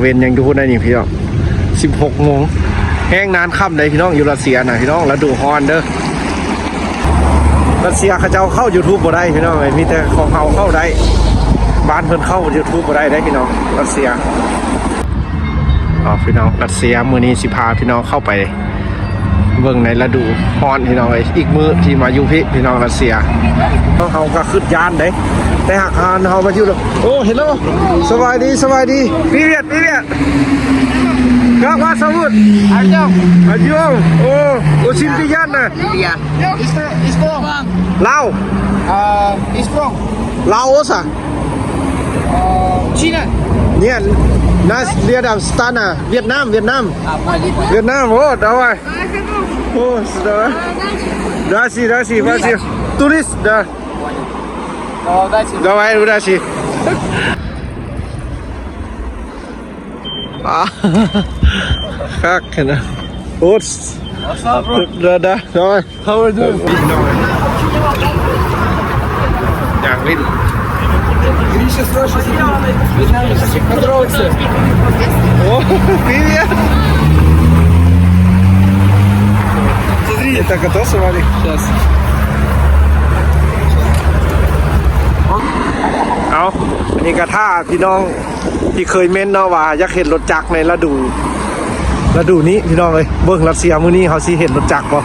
ເວັນຍັງຢູ່ພຸ້ນໄດ໋ນີ້ພີ່ນ້ອງ ສິບຫົກໂມງ ແຮງນານຄ່ຳໄດ໋ພີ່ນ້ອງ ຢູ່ຣັດເຊຍນະພີ່ນ້ອງ ລະດູຮ້ອນເດີ. ຣັດເຊຍເຂົາເຈົ້າເຂົ້າຢູທູບບໍ່ໄດ້ພີ່ນ້ອງເອີຍ ມີແຕ່ຂອງເຮົາເຂົ້າໄດ້ ບ້ານເພິ່ນເຂົ້າຢູທູບບໍ່ໄດ້ເດ້ພີ່ນ້ອງ ຣັດເຊຍ. ເອົາພີ່ນ້ອງ ຣັດເຊຍມື້ນີ້ຊິພາພີ່ນ້ອງເຂົ້າໄປ ເບິ່ງໃນລະດູຮ້ອນພີ່ນ້ອງເອີຍ ອີກມື້ທີ່ມາຢູ່ພີ້ພີ່ນ້ອງ ຣັດເຊຍ ເຮົາກໍຄິດຢ້ານເດ້ ແຕ່ຫາກເຮົາມາຢູ່ແລ້ວ. ໂອ້ ເຮລໂລ ສະບາຍດີ ສະບາຍດີ Привет, привет. Как вас зовут? Артём. Артём. О, очень приятно. Привет. Из, из Лао. А, из Лаоса. А, Чина. Нет, нас рядом страна. Вьетнам, Вьетнам. А, понял. Вьетнам, вот, давай. О, давай. Дальше, дальше, дальше. Турист, да. Понял. Давай, удачи. Давай, удачи. А, как это? Вот. Да, да, давай. How are you doing? Гриша спрашивает, вьетнамец, поздоровайся. О, привет! Смотри, это готов, смотри. Сейчас. ເອົາ ອັນນີ້ກໍຖ້າພີ່ນ້ອງ ທີ່ເຄີຍເມັ້ນເນາະວ່າຢາກເຫັນລົດຈັກໃນລະດູ ລະດູນີ້ພີ່ນ້ອງເອີຍ ເບິ່ງຣັດເຊຍມື້ນີ້ເຮົາຊິເຫັນລົດຈັກບໍ່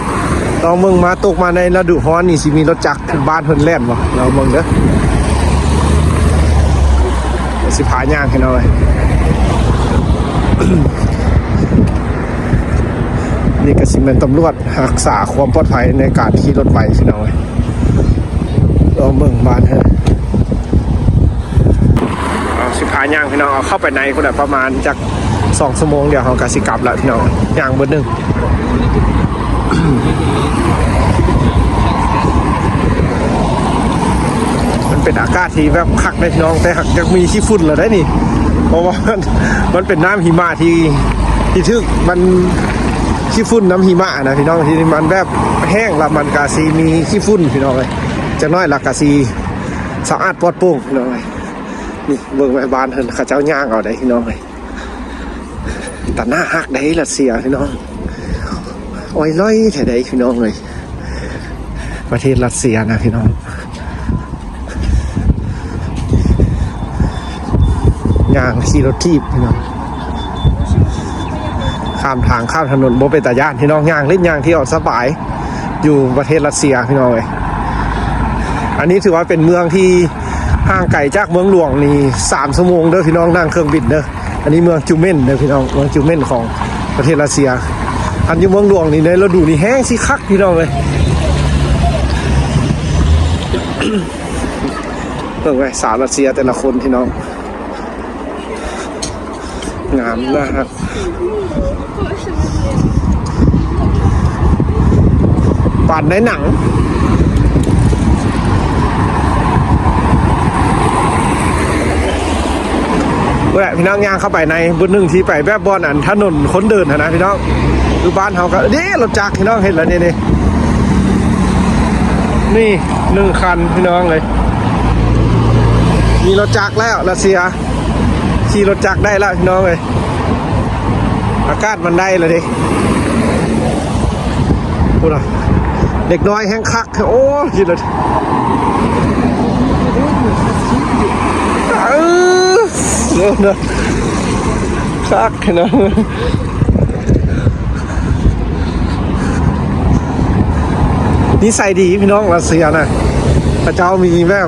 ລອງເບິ່ງ ມາຕົກມາໃນລະດູຮ້ອນນີ້ ຊິມີລົດຈັກບ້ານເພິ່ນແລ່ນບໍ່ ລອງເບິ່ງເດີ. ດຽວຊິພາຍ່າງພີ່ນ້ອງເອີຍ ນີ້ກໍຊິແມ່ນຕຳຫຼວດຮັກສາຄວາມປອດໄພໃນການຂີ່ລົດໄຫວພີ່ນ້ອງເອີຍ. ລອງເບິ່ງບ້ານເພິ່ນ ເອົາ ຊິພາຍ່າງພີ່ນ້ອງ ເອົາເຂົ້າໄປໃນພຸ້ນແຫຼະ ປະມານຈັກສອງຊົ່ວໂມງ ດຽວເຮົາກໍຊິກັບລະພີ່ນ້ອງ ຍ່າງເບິດໜຶ່ງ. ມັນເປັນອາກາດທີ່ແບບຄັກເດ້ພີ່ນ້ອງ ແຕ່ຫາກຍັງມີຂີ້ຝຸ່ນລະໄດ໋ນີ້ ເພາະວ່າມັນ ມັນເປັນນ້ຳຫິມະທີ່ ທີ່ຖືກ ມັນຂີ້ຝຸ່ນນ້ຳຫິມະນະພີ່ນ້ອງ ທີ່ມັນແບບແຫ້ງລະ ມັນກະຊິມີຂີ້ຝຸ່ນພີ່ນ້ອງເອີຍ. ຈັກໜ້ອຍລະກະຊິ ສະອາດປອດໂປ່ງພີ່ນ້ອງເອີຍ. ນີ້ເບິ່ງແມ່ບ້ານເພິ່ນ ເຂົາເຈົ້າຍ່າງເອົາໄດ໋ພີ່ນ້ອງເອີຍ. ຕາໜ້າຮັກໄດ໋ລັດເຊຍພີ່ນ້ອງ ອອຍລ່ອຍແທ້ໄດ໋ພີ່ນ້ອງເອີຍ. ປະເທດລັດເຊຍນະພີ່ນ້ອງ ຍ່າງຂີ່ລົດຖີບພີ່ນ້ອງ ຂ້າມທາງຂ້າມຖະໜົນບໍ່ເປັນຕາຢ້ານພີ່ນ້ອງ ຍ່າງຫຼິ້ນຍ່າງທ່ຽວສະບາຍ ຢູ່ປະເທດລັດເຊຍພີ່ນ້ອງເອີຍ. ອັນນີ້ຖືວ່າເປັນເມືອງທີ່ຫ່າງໄກຈາກເມືອງຫຼວງນີ້ສາມຊົ່ວໂມງເດີພີ່ນ້ອງ ນັ່ງເຄື່ອງບິນເດີ. ອັນນີ້ເມືອງຈູເມັນເດີພີ່ນ້ອງ ເມືອງຈູເມັນຂອງປະເທດລັດເຊຍ. ອັນຢູ່ເມືອງຫຼວງນີ້ໃນລະດູນີ້ແຮງຊິຄັກພີ່ນ້ອງເອີຍ. ເບິ່ງໄວ້ສາວລັດເຊຍແຕ່ລະຄົນພີ່ນ້ອງ ງາມໜ້າຮັກ ປານໃນໜັງ. ພຸ້ນແຫຼະພີ່ນ້ອງ ຍ່າງເຂົ້າໄປໃນບຸດໜຶ່ງທີ່ໄປແບບບ່ອນອັນຖະໜົນຄົນເດີນຫັ້ນນະພີ່ນ້ອງ. ຢູ່ບ້ານເຮົາກໍເດ້ລົດຈັກພີ່ນ້ອງ ເຫັນແລ້ວນີ້ ນີ້ ນີ້ໜຶ່ງຄັນພີ່ນ້ອງເອີຍ ມີລົດຈັກແລ້ວ ຣັດເຊຍ ຂີ່ລົດຈັກໄດ້ລະພີ່ນ້ອງເອີຍ ອາກາດມັນໄດ້ລະເດ້. ພຸ້ນນະ ເດັກນ້ອຍແຮງຄັກ ໂອ້ ຂີ່ລົດ ເອີ ຄັກພີ່ນ້ອງ. ນິໄສດີພີ່ນ້ອງ ຣັດເຊຍນະ ເຂົາເຈົ້າມີແບບ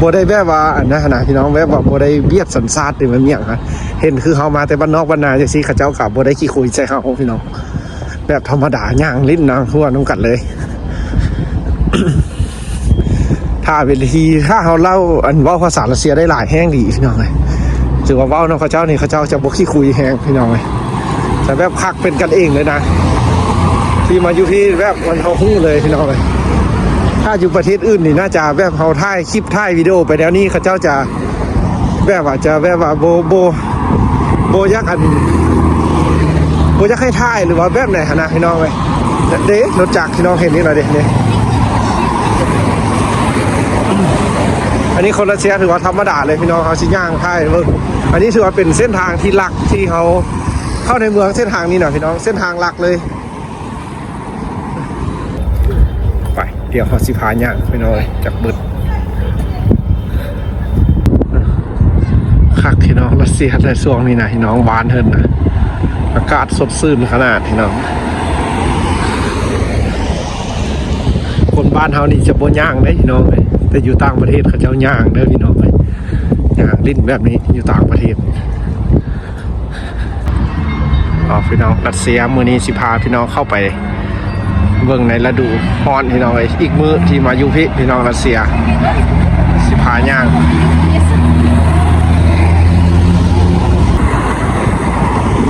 ບໍ່ໄດ້ແບບວ່າອັນນັ້ນນະພີ່ນ້ອງ ແບບວ່າບໍ່ໄດ້ບຽດສັນຊາດ ຫຼືແມ່ນຫຍັງນະ. ເຫັນຄືເຮົາມາແຕ່ບ້ານນອກບ້ານນາຈັ່ງຊີ້ ເຂົາເຈົ້າກໍບໍ່ໄດ້ຂີ້ຄຸຍໃສ່ເຮົາພີ່ນ້ອງ ແບບທຳມະດາ ຍ່າງຫຼິ້ນນາງຫົວນຳກັນເລີຍ. ຖ້າເປັນທີ່ ຖ້າເຮົາເລົ່າ ອັນ ເວົ້າພາສາຣັດເຊຍໄດ້ຫຼາຍແຮງດີພີ່ນ້ອງເອີຍ ຖືວ່າເວົ້ານຳເຂົາເຈົ້ານີ້ ເຂົາເຈົ້າຈະບໍ່ຂີ້ຄຸຍແຮງພີ່ນ້ອງເອີຍ ຈະແບບຄັກເປັນກັນເອງເລີຍນະ. ທີ່ມາຢູ່ທີ່ແບບມັນ ເຮົາຮູ້ເລີຍພີ່ນ້ອງເອີຍ. ຖ້າຢູ່ປະເທດອື່ນນີ້ ໜ້າຈະແບບເຮົາຖ່າຍຄລິບ ຖ່າຍວິດີໂອໄປແນວນີ້ ເຂົາເຈົ້າຈະ ແບບວ່າ ຈະແບບວ່າ ບໍ່ ບໍ່ ບໍ່ຢາກ ອັນ ບໍ່ຢາກໃຫ້ຖ່າຍ ຫຼືວ່າແບບໃດຫັ້ນນະພີ່ນ້ອງເອີຍ. ເດ້ ລົດຈັກພີ່ນ້ອງເຫັນນີ້ລະເດ້ ນີ້. ອັນນີ້ຄົນຣັດເຊຍຖືວ່າທຳມະດາເລີຍພີ່ນ້ອງ. ເຮົາຊິຍ່າງຖ່າຍໃຫ້ເບິ່ງ. ອັນນີ້ຖືວ່າເປັນເສັ້ນທາງທີ່ລັກ ທີ່ເຮົາເຂົ້າໃນເມືອງເສັ້ນທາງນີ້ນະພີ່ນ້ອງ, ເສັ້ນທາງຫຼັກເລີຍ. ໄປ ດຽວເຮົາຊິພາຍ່າງພີ່ນ້ອງເອີຍ ຈັກບຶດ. ຄັກພີ່ນ້ອງ, ຣັດເຊຍໃນຊ່ວງນີ້ນະພີ່ນ້ອງ, ຫວານເຮີນນະ, ອາກາດສົດຊື່ນຂະໜາດພີ່ນ້ອງ. ຄົນບ້ານເຮົານີ້ຈະບໍ່ຍ່າງເດ້ພີ່ນ້ອງເອີຍ, ແຕ່ຢູ່ຕ່າງປະເທດເຂົາເຈົ້າຍ່າງເດີພີ່ນ້ອງເອີຍ, ຍ່າງຫຼິ້ນແບບນີ້ຢູ່ຕ່າງປະເທດ. ເອົາພີ່ນ້ອງ, ຣັດເຊຍ ມື້ນີ້ຊິພາພີ່ນ້ອງເຂົ້າໄປເບິ່ງໃນລະດູຮ້ອນພີ່ນ້ອງເອີຍ. ອີກມື້ທີ່ມາຢູ່ພີ້ພີ່ນ້ອງ, ຣັດເຊຍ ຊິພາຍ່າງ.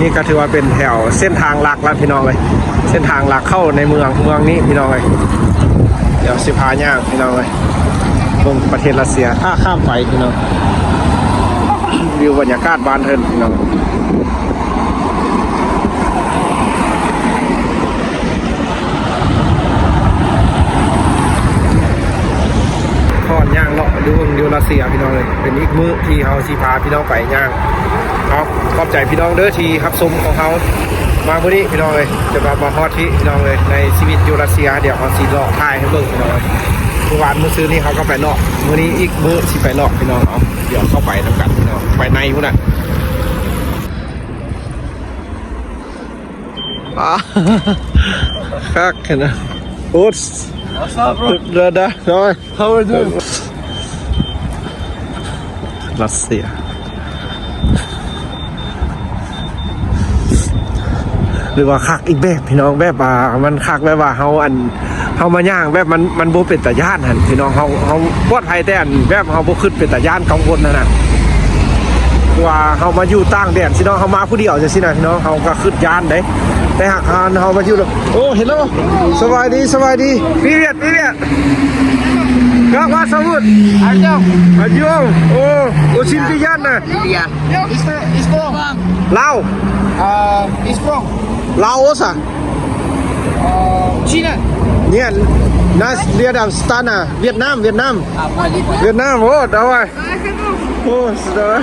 ນີ້ກໍຖືວ່າເປັນແຖວເສັ້ນທາງຫຼັກລະພີ່ນ້ອງເອີຍ, ເສັ້ນທາງຫຼັກເຂົ້າໃນເມືອງ ເມືອງນີ້ພີ່ນ້ອງເອີຍ. ດຽວຊິພາຍ່າງພີ່ນ້ອງເອີຍ, ເບິ່ງປະເທດຣັດເຊຍ ຖ້າຂ້າມໄປພີ່ນ້ອງ. ວິວບັນຍາກາດບ້ານເພິ່ນພີ່ນ້ອງ. ຂໍຍ່າງເລາະດູຢູ່ຣັດເຊຍພີ່ນ້ອງເອີຍ, ເປັນອີກມື້ທີ່ເຮົາຊິພາພີ່ນ້ອງໄປຍ່າງ. ເອົາ ຂອບໃຈພີ່ນ້ອງເດີທີ່ຮັບຊົມຂອງເຮົາມາມື້ນີ້ພີ່ນ້ອງເອີຍ. ຈະມາ ມາຮອດທີ່ພີ່ນ້ອງເອີຍ, ໃນຊີວິດຢູ່ຣັດເຊຍ ດຽວເຮົາຊິເລາະຖ່າຍໃຫ້ເບິ່ງພີ່ນ້ອງເອີຍ. ມື້ວານມື້ຊືນນີ້ເຮົາກໍໄປເລາະ, ມື້ນີ້ອີກມື້ຊິໄປເລາະພີ່ນ້ອງ. ເອົາ ດຽວເຂົ້າໄປນຳກັນພີ່ນ້ອງ, ໄປໃນພຸ້ນນະ. ອ່າ ຄັກຂະໜາດ. ໂອ້ What's up, bro? ດາດາ How are you? ຣັດເຊຍ ຫຼືວ່າຄັກອີກແບບພີ່ນ້ອງ, ແບບວ່າມັນຄັກແບບວ່າເຮົາ ອັນ ເຮົາມາຍ່າງແບບມັນ ມັນບໍ່ເປັນຕາຢ້ານຫັ້ນພີ່ນ້ອງ. ເຮົາ ເຮົາປອດໄພ ແຕ່ອັນແບບເຮົາບໍ່ຄຶດເປັນຕາຢ້ານກັງວົນຫັ້ນນະ. ຄືວ່າເຮົາມາຢູ່ຕ່າງແດນຊີ້ເນາະ, ເຮົາມາຜູ້ດຽວຈັ່ງຊີ້ນະພີ່ນ້ອງ, ເຮົາກໍຄຶດຢ້ານເດ້. ແຕ່ຫາກເຮົາ ເຮົາມາຢູ່ແລ້ວ ໂອ້ ເຮລໂລ ສະບາຍດີ ສະບາຍດີ. Привет, привет. Как вас зовут? Артём. Артём. О, очень приятно. Илья. Из, из Коми. ລາວ. А, из Коми. Лаоса. А, Чина. Нет, нас рядом страна. Вьетнам, Вьетнам. А, понял, понял. Вьетнам, вот, давай. О, давай.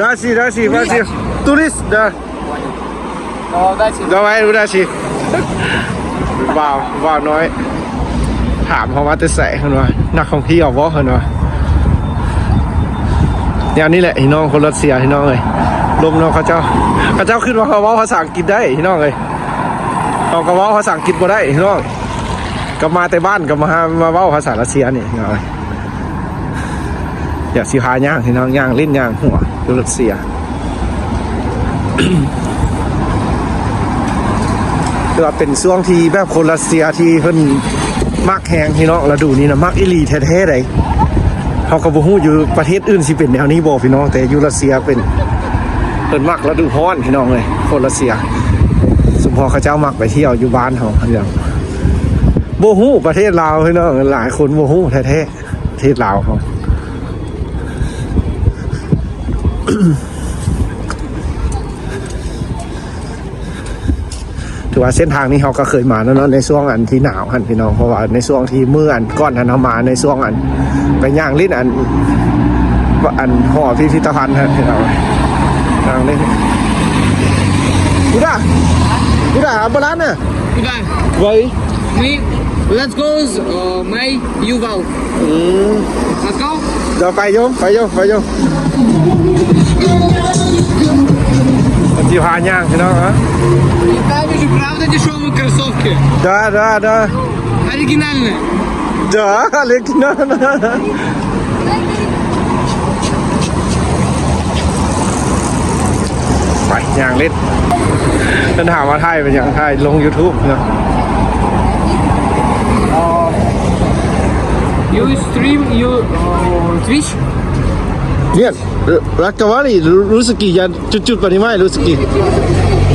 Дальше, дальше, дальше. Турист, да. Давай, удачи. ບ່າວ ບ່າວນ້ອຍ ຖາມເຮົາວ່າແຕ່ໃສ ເພິ່ນວ່ານັກທ່ອງທ່ຽວບໍ່ ເພິ່ນວ່າ. ແນວນີ້ແຫຼະພີ່ນ້ອງ ຄົນຣັດເຊຍພີ່ນ້ອງເອີຍ, ລົມນຳເຂົາເຈົ້າ. ເຂົາເຈົ້າຄິດວ່າເຮົາເວົ້າພາສາອັງກິດໄດ້ພີ່ນ້ອງເອີຍ, ເຮົາກໍເວົ້າພາສາອັງກິດບໍ່ໄດ້ພີ່ນ້ອງ. ກັບມາແຕ່ບ້ານກໍມາ ມາເວົ້າພາສາຣັດເຊຍນີ້ພີ່ນ້ອງເອີຍ. ດຽວຊິພາຍ່າງພີ່ນ້ອງ, ຍ່າງຫຼິ້ນຍ່າງຫົວຢູ່ຣັດເຊຍ. ຖືວ່າເປັນຊ່ວງທີ່ແບບຄົນຣັດເຊຍທີ່ເພິ່ນມັກແຮງພີ່ນ້ອງ, ລະດູນີ້ນະມັກອີ່ຫຼີແທ້ໆໃດ໋. ເຮົາກໍບໍ່ຮູ້ຢູ່ປະເທດອື່ນຊິເປັນແນວນີ້ບໍ່ພີ່ນ້ອງ, ແຕ່ຢູ່ຣັດເຊຍເປັນ ເພິ່ນມັກລະດູຮ້ອນພີ່ນ້ອງເອີຍ ຄົນຣັດເຊຍ. ສົມພໍເຂົາເຈົ້າມັກໄປທ່ຽວຢູ່ບ້ານເຮົາ ເຂົາເຈົ້າບໍ່ຮູ້ປະເທດລາວພີ່ນ້ອງ, ຫຼາຍຄົນບໍ່ຮູ້ແທ້ໆ ປະເທດລາວເຮົາ. ຖືວ່າເສັ້ນທາງນີ້ເຮົາກໍເຄີຍມາແລ້ວເນາະ ໃນຊ່ວງອັນທີ່ໜາວຫັ້ນພີ່ນ້ອງ, ເພາະວ່າໃນຊ່ວງທີ່ມື້ອັນກ່ອນຫັ້ນເຮົາມາໃນຊ່ວງອັນໄປຍ່າງຫຼິ້ນອັນ ອັນຫໍພິພິທະພັນຫັ້ນພີ່ນ້ອງ. ຍ່າງຫຼິ້ນ Куда? Куда? Обратно? Куда? Вай. Мы, let's go, э, my Ювал. ອືມ Let's go. ດຽວໄປຢູ່ ໄປຢູ່ ໄປຢູ່. ຊິພາຍ່າງພີ່ນ້ອງເອີຍ. И там же правда дешёвые кроссовки? Да, да, да. Оригинальные. Да, оригинальные. ໄປຍ່າງຫຼິ້ນ. ເພິ່ນຖາມວ່າຖ່າຍເປັນຫຍັງ? ຖ່າຍລົງ YouTube ເນາະ. You stream, you, uh, Twitch? Нет, разговаривай, русский, я чуть-чуть понимаю русский.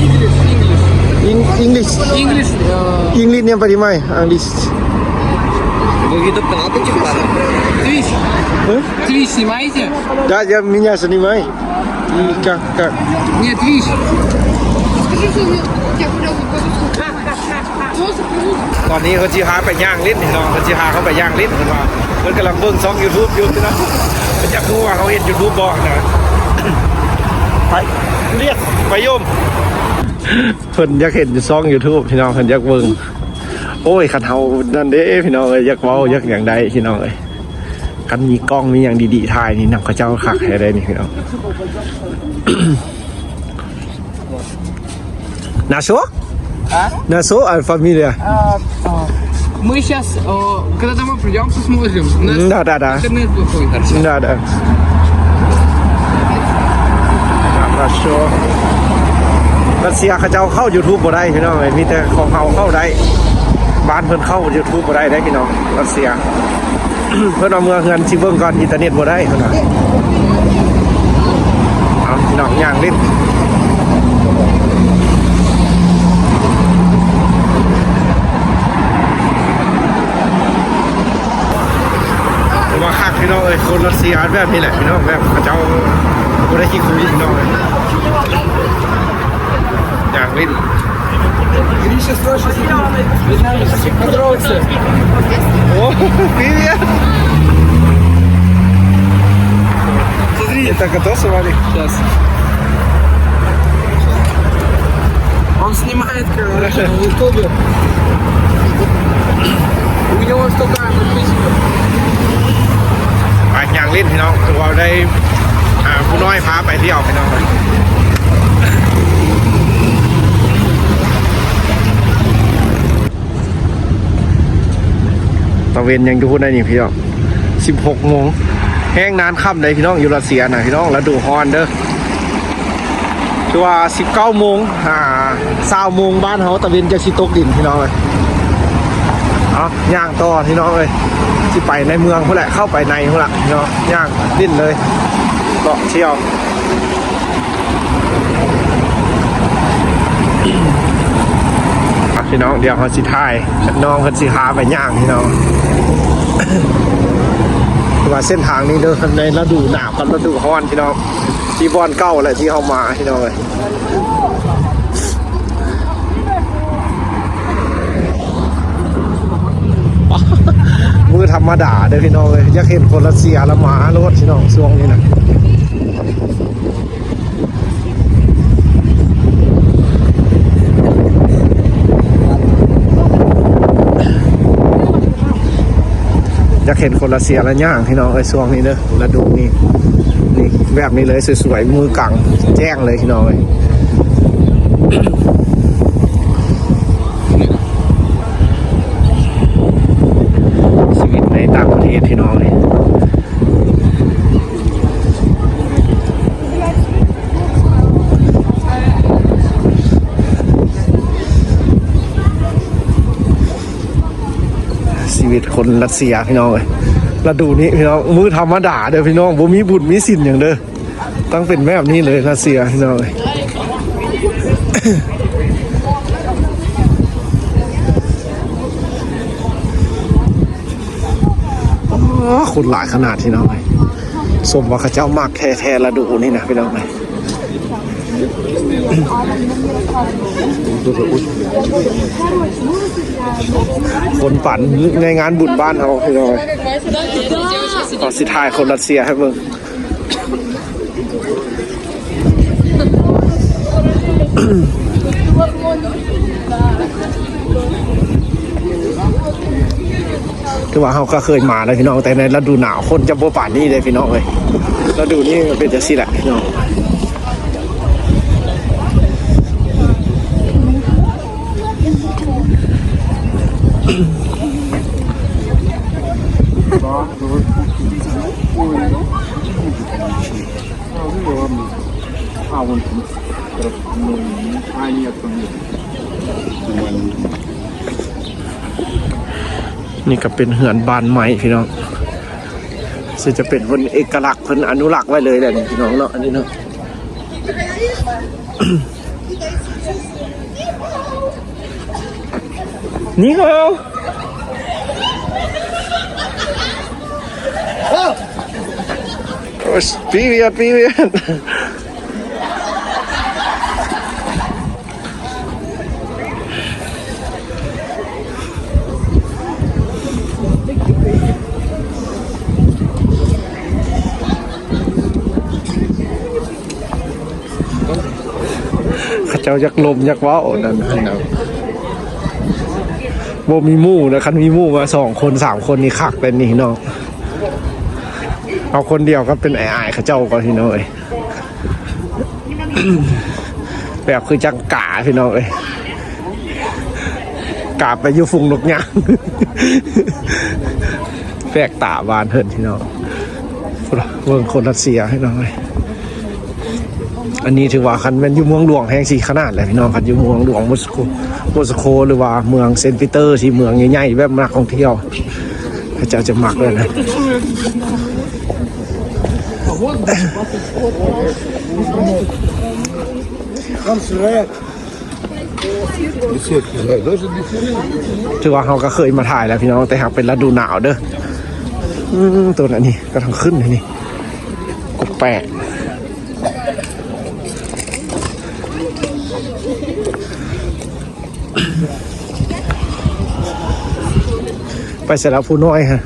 English, English. Ин-, English. English, uh, English не понимаю, английский. Вы YouTube канал почему? Twitch. Э? Twitch снимаете? Да, я меня снимаю. И как, как? Нет, Twitch. Скажи, что я куда-то ຕອນນີ້ເພິ່ນຊິພາໄປຍ່າງຫຼິ້ນພີ່ນ້ອງ, ເພິ່ນຊິພາເຂົ້າໄປຍ່າງຫຼິ້ນເພິ່ນວ່າ. ເພິ່ນກຳລັງເບິ່ງຊ່ອງຢູທູບຢູ່ພີ່ນ້ອງ ເພິ່ນຢາກຮູ້ວ່າເຮົາເຮັດຢູທູບບໍ່ນະ. ໄປ ລຽກ ໄປໂຍມ ເພິ່ນຢາກເຫັນຊ່ອງຢູທູບພີ່ນ້ອງ ເພິ່ນຢາກເບິ່ງ. ໂອ້ຍ ຄັນເຮົານັ້ນເດ້ພີ່ນ້ອງເອີຍ ຢາກເວົ້າຢາກຫຍັງໄດ້ພີ່ນ້ອງເອີຍ. ຄັນມີກ້ອງມີຫຍັງດີໆຖ່າຍນີ້ນຳເຂົາເຈົ້າຄັກແທ້ເດ້ນີ້ພີ່ນ້ອງ. Нашо? А? Нашо, а, фамилия? А, а, мы щас, о, когда домой придём, посмотрим. У нас Да, да, да. Интернет плохой. Да, да. Хорошо. ຣັດເຊຍເຂົາເຈົ້າເຂົ້າຢູທູບບໍ່ໄດ້ພີ່ນ້ອງເອີຍ ມີແຕ່ຂອງເຮົາເຂົ້າໄດ້. ບ້ານເພິ່ນເຂົ້າຢູທູບບໍ່ໄດ້ເດ້ພີ່ນ້ອງ ຣັດເຊຍ. ເພິ່ນວ່າເມືອເຮືອນຊິເບິ່ງກ່ອນ ອິນເຕີເນັດບໍ່ໄດ້ເພິ່ນວ່າ. ເອົາພີ່ນ້ອງຍ່າງຫຼິ້ນ ວ່າຄັກພີ່ນ້ອງເອີຍ. ຄົນຣັດເຊຍແບບນີ້ແຫຼະພີ່ນ້ອງ ແບບເຂົາເຈົ້າບໍ່ໄດ້ຂີ້ຄຸຍພີ່ນ້ອງເອີຍ. ຢາກຫຼິ້ນ Гриша, срочно сюда. Поздороваться. О, привет. Смотри. Это кто звали? Сейчас. Он снимает, короче, на ютубе. У него столько подписчиков. ໄປຍ່າງຫຼິ້ນພີ່ນ້ອງ ຖືວ່າໄດ້ ອ່າ ຜູ້ນ້ອຍພາໄປທ່ຽວພີ່ນ້ອງ. ຕາເວັນຍັງຢູ່ພຸ້ນໄດ໋ນີ້ພີ່ນ້ອງ ສິບຫົກໂມງ. ແຮງນານຄ່ຳໃດ໋ພີ່ນ້ອງ ຢູ່ຣັດເຊຍນະພີ່ນ້ອງ ລະດູຮ້ອນເດີ. ຄືວ່າສິບເກົ້າໂມງ ອ່າ ຊາວໂມງບ້ານເຮົາ ຕາເວັນຈະຊິຕົກດິນພີ່ນ້ອງເອີຍ. ເອົາ ຍ່າງຕໍ່ພີ່ນ້ອງເອີຍ ຊິໄປໃນເມືອງພຸ້ນແຫຼະ ເຂົ້າໄປໃນພຸ້ນລະພີ່ນ້ອງ ຍ່າງຫຼິ້ນເລີຍ ເລາະທ່ຽວ. ອ່ະ ພີ່ນ້ອງ ດຽວເຮົາຊິຖ່າຍ ນ້ອງເພິ່ນຊິພາໄປຍ່າງພີ່ນ້ອງ. ວ່າເສັ້ນທາງນີ້ເດີ ໃນລະດູໜາວກັບລະດູຮ້ອນພີ່ນ້ອງ ທີ່ບ່ອນເກົ່າແຫຼະທີ່ເຮົາມາພີ່ນ້ອງເອີຍ. ມື້ທຳມະດາເດີພີ່ນ້ອງເອີຍ ຢາກເຫັນຄົນຣັດເຊຍລະມາໂລດພີ່ນ້ອງ ຊ່ວງນີ້ນະ. ຢາກເຫັນຄົນຣັດເຊຍລະຍ່າງພີ່ນ້ອງເອີຍ ຊ່ວງນີ້ເດີ ລະດູນີ້ ນີ້ ແບບນີ້ເລີຍ ສວຍໆ ມື້ກາງແຈ້ງເລີຍພີ່ນ້ອງເອີຍ. ຊີວິດໃນຕ່າງປະເທດພີ່ນ້ອງເອີຍ. ຊີວິດຄົນຣັດເຊຍພີ່ນ້ອງເອີຍ ລະດູນີ້ພີ່ນ້ອງ ມື້ທຳມະດາເດີພີ່ນ້ອງ ບໍ່ມີບຸນມີສິນຫຍັງເດີ ຕ້ອງເປັນແບບນີ້ເລີຍຣັດເຊຍພີ່ນ້ອງເອີຍ. ອໍ ຄົນຫຼາຍຂະໜາດພີ່ນ້ອງເອີຍ ສົມວ່າເຂົາເຈົ້າມັກແທ້ໆ ລະດູນີ້ນະພີ່ນ້ອງເອີຍ. ຄົນປັນໃນງານບຸນບ້ານເຮົາພີ່ນ້ອງເອີຍ. ເຮົາຊິຖ່າຍຄົນຣັດເຊຍໃຫ້ເບິ່ງ. ຄືວ່າເຮົາກໍເຄີຍມາແລ້ວພີ່ນ້ອງ ແຕ່ໃນລະດູໜາວຄົນຈະບໍ່ປານນີ້ເດ້ພີ່ນ້ອງເອີຍ. ລະດູນີ້ເປັນຈັ່ງຊີ້ແຫຼະພີ່ນ້ອງ. ນີ້ກໍເປັນເຮືອນບ້ານໄມ້ພີ່ນ້ອງ ຊິຈະເປັນເພິ່ນເອກະລັກ ເພິ່ນອະນຸລັກໄວ້ເລີຍແຫຼະນີ້ພີ່ນ້ອງເນາະ ອັນນີ້ເນາະ. ນີ້ເຮົາ Привет, привет. ເ ເຈົ້າຢາກລົມຢາກເວົ້ານັ້ນ ບໍ່ມີໝູ່ນະ. ຄັນມີໝູ່ມາສອງຄົນສາມຄົນນີ້ຄັກແລ້ວນີ້ເນາະ. ເອົາຄົນດຽວກໍເປັນອາຍໆ ເຂົາເຈົ້າກ່ອນ ພີ່ນ້ອງເອີຍ. ແບບຄືຈັງກາ ພີ່ນ້ອງເອີຍ ກາໄປຢູ່ຝູງນົກຍາງ ແປກຕາບ້ານເພິ່ນ ພີ່ນ້ອງ. ເບິ່ງຄົນຣັດເຊຍ ພີ່ນ້ອງເອີຍ. ອັນນີ້ຖືວ່າຄັນແມ່ນຢູ່ເມືອງຫຼວງແຮ່ງຊິຂະໜາດແຫຼະ ພີ່ນ້ອງ. ຄັນຢູ່ເມືອງຫຼວງມົສໂກ ມົສໂກ ຫຼືວ່າເມືອງເຊນປີເຕີ ທີ່ເມືອງໃຫຍ່ໆ ແບບນັກທ່ອງທ່ຽວ ເຂົາເຈົ້າຈະມັກເລີຍນະ. Там сырая. ຖືວ່າເຮົາກໍເຄີຍມາຖ່າຍແລ້ວ ພີ່ນ້ອງ, ແຕ່ຫາກເປັນລະດູໜາວເດີ. ອືມ ຕົ້ນອັນນີ້ກຳລັງຂຶ້ນ ອັນນີ້ ກົກແປກ. ໄປໃສລະຜູ້ນ້ອຍຮະ?